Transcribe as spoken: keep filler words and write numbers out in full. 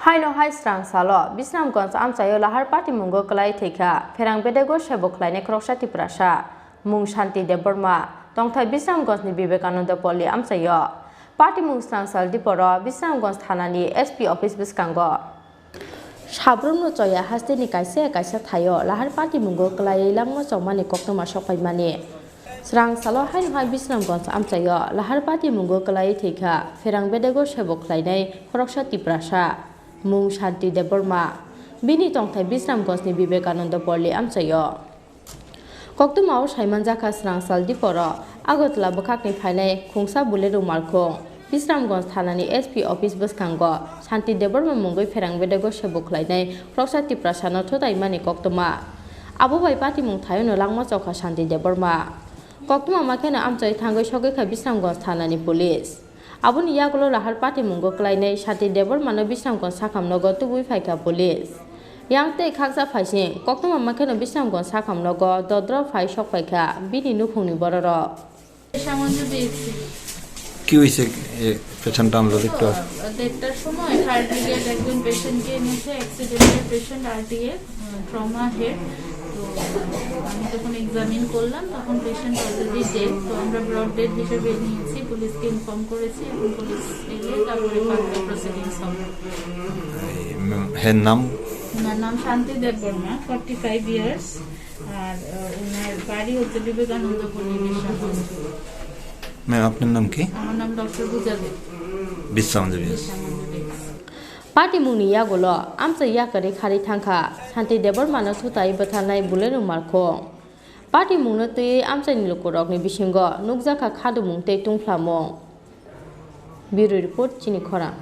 Haino hai srang salo Bisramganj amchaio lahar patimungo kwlai thwikha pherang bedego sebo khlainai khoroksa Tiprasa, mung Shanti Debbarma, tongthai Bisramganjni Vivekananda Pally amchaio. Patimung srang sal diporo Bisramganj thanani S P office bwskango. Sabrumno choya hasteni kaisa kaisa thaio lahar patimungo kwlaiwi langma chongmani koktwma sokpaimani. Srang salo haino hai Bisramganj amchaio lahar patimungo kwlaiwi thwikha pherang bedego sebo khlainai khoroksa Tiprasa, mung Shanti Debbarma. Bini tongthai Bisramganjni Vivekananda Pally amchaio. Koktwmao saimanjakha srang sal diporo Agartala bwkhakni phainai khungsa Bolero malkhung Bisramganj thanani S P office bwskango Shanti Debbarma mungwi pherang bedego sebo khlainai khoroksa Tiprasano thutaimani koktwma. Abo bai patimung thaiono langma chokha Shanti Debbarma. Koktwma makheno amchai thangwi sogwikha Bisramganj thanani police. Aboni yagulo lahar patimungo kwlainai Shanti Debbarmano Bisramganj sakham nogo tubui phaikha police. Yang tei khaksa phaising koktwma makheno Bisramganj sakham nogo dodro phai sokpaikha bini nukhungni bororok. পেশা মঞ্জুরি দিয়েছি। কি হয়েছে, এ, পেশেন্ট আনলো দেখতে? আহ, দেড়টার সময় fire brigade একজন পেশেন্টকে এনেছে, accidental patient, RTA, trauma head. তো আমি যখন এক্সামিন করলাম, তখন পেশেন্ট অলরেডি ডেড। তো আমরা ব্রড ডেড হিসেবে নিয়েছি, পুলিশকে ইনফর্ম করেছি। এখন পুলিশ এলে তারপরে ফার্দার প্রসিডিংস হবে। এই, ম্যাম, হের নাম? ওনার নাম শান্তি দেববর্মা, ফর্টি ফাইভ ইয়ার্স। আর, আহ, ওনার বাড়ি হচ্ছে বিবেকানন্দ পল্লী, বিশ্রামগঞ্জ। ম্যাম, আপনার নাম কি? আমার নাম ডক্টর পূজা দেব। বিশ্রামগঞ্জ। Bishramganj. Patimungni yagulo amchai yakarwi kharwi thangkha Shanti Debbarmano thutai bwtharnai Bolero malkhung. Patimungno twiwi amchaini lukurokni bisingo nukjakha khadumung tei tungphlamung. Bureau Report, Chini Khorang.